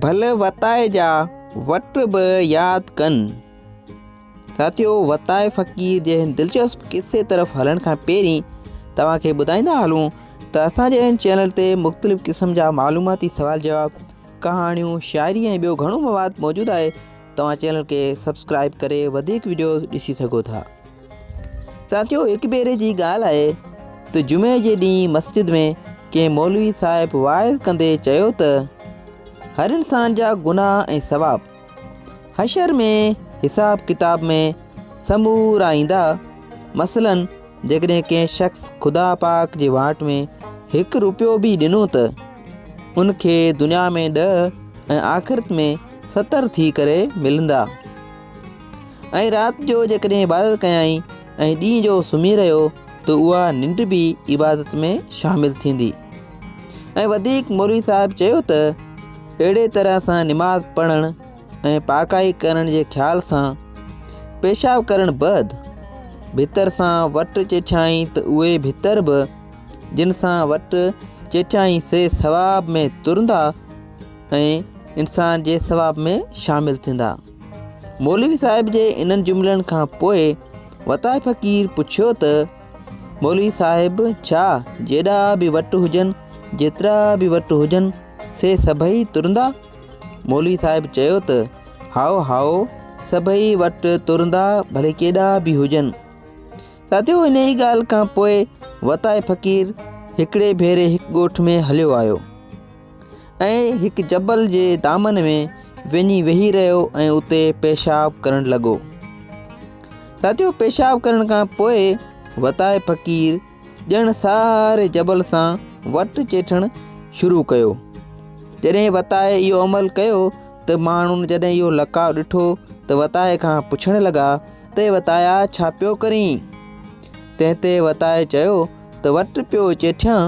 ڀل وتائي جا وٽ به ياد ڪن. ساٿيو وتائي فقير جي هن دلچسپ قصي طرف هلڻ کان پهرين توهان کي ٻڌائيندا هلون ته اسان جي هن چينل تي مختلف قسم جا معلوماتي سوال جواب، ڪهاڻيون، شاعري ۽ ٻيو گهڻو مواد موجود آهي توهان چينل کي سبسڪرائب ڪري وڌيڪ وڊيوز ڏسي سگهو ٿا. ساٿيو هڪ ڀيري جي ڳالهه آهي ته جمعي جي ڏينهن مسجد ۾ ڪنهن مولوي صاحب واعظ ڪندي چيو ته هر انسان جا گناهه ۽ ثواب حشر ۾ حساب ڪتاب ۾ سمورا ايندا مثلا جيڪڏهن ڪنهن شخص خدا پاڪ جي واٽ ۾ هڪ روپيو به ڏنو ته ان کي دنيا ۾ ڏهه ۽ آخرت ۾ 70 ٿي ڪري ملندا ۽ رات جو جيڪڏهن عبادت ڪيائين ۽ ڏينهن جو سمهي رهيو ته اها ننڊ به عبادت ۾ شامل ٿيندي ۽ وڌيڪ مولوي صاحب چيو ته اهڙي طرح سان نماز پڙهڻ ۽ پاڪائي ڪرڻ جي خيال سان پيشاب ڪرڻ بعد ڀتر سان وٽ چيٺيائين ته اهي ڀتر به جن سان وٽ چيٺيائين سي ثواب ۾ ترندا ۽ انسان جي ثواب ۾ شامل ٿيندا. مولوي صاحب جي انهن جملن کان پوء وتائي فقير پڇيو ته مولوي صاحب ڇا جيڏا به وٽ هجن جيترا به وٽ هجن سي سڀئي ترندا؟ مولوي صاحب چيو ته هائو هائو سڀئي وٽ ترندا ڀلي ڪيڏا به هجن. ساٿيو انهيء ڳالهه کان پوء وتائي فقير هڪڙي ڀيري هڪ ڳوٺ ۾ هليو آيو. ۽ هڪ جبل جي دامن ۾ وڃي ويهي رهيو ۽ اتي پيشاب ڪرڻ لڳو. ساٿيو پيشاب ڪرڻ کان پوء وتائي فقير ڄڻ ساري جبل سان وٽ چيٺڻ شروع ڪيو. جڏهن وتائي اهو عمل ڪيو ته ماڻهن جڏهن اهو لقاء ڏٺو ته وتائي کان پڇڻ لڳا ته وتايا ڇا پيو ڪرين؟ تنهن تي وتائي چيو ته وٽ پيو چيٺيان،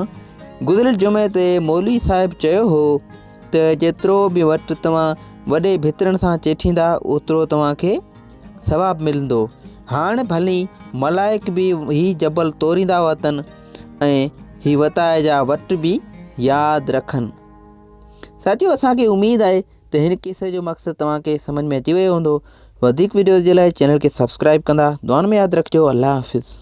گذريل جمعي تي مولوي صاحب چيو هو ته جيترو به وٽ توهان وڏي ڀترن سان چيٺيندا اوترو توهان کي ثواب ملندو. هاڻ ڀلي ملائڪ به هي جبل توريندا وتن ۽ هي وتائي جا وٽ به ياد رکن. ساٿيو اسان کي اميد آهي ته هن قصي جو مقصد توهان کي سمجھ ۾ اچي ويو هوندو. وڌيڪ وڊيوز جي لاء چينل کي سبسڪرائب ڪندا. دعائن ۾ ياد رکجو. الله حافظ.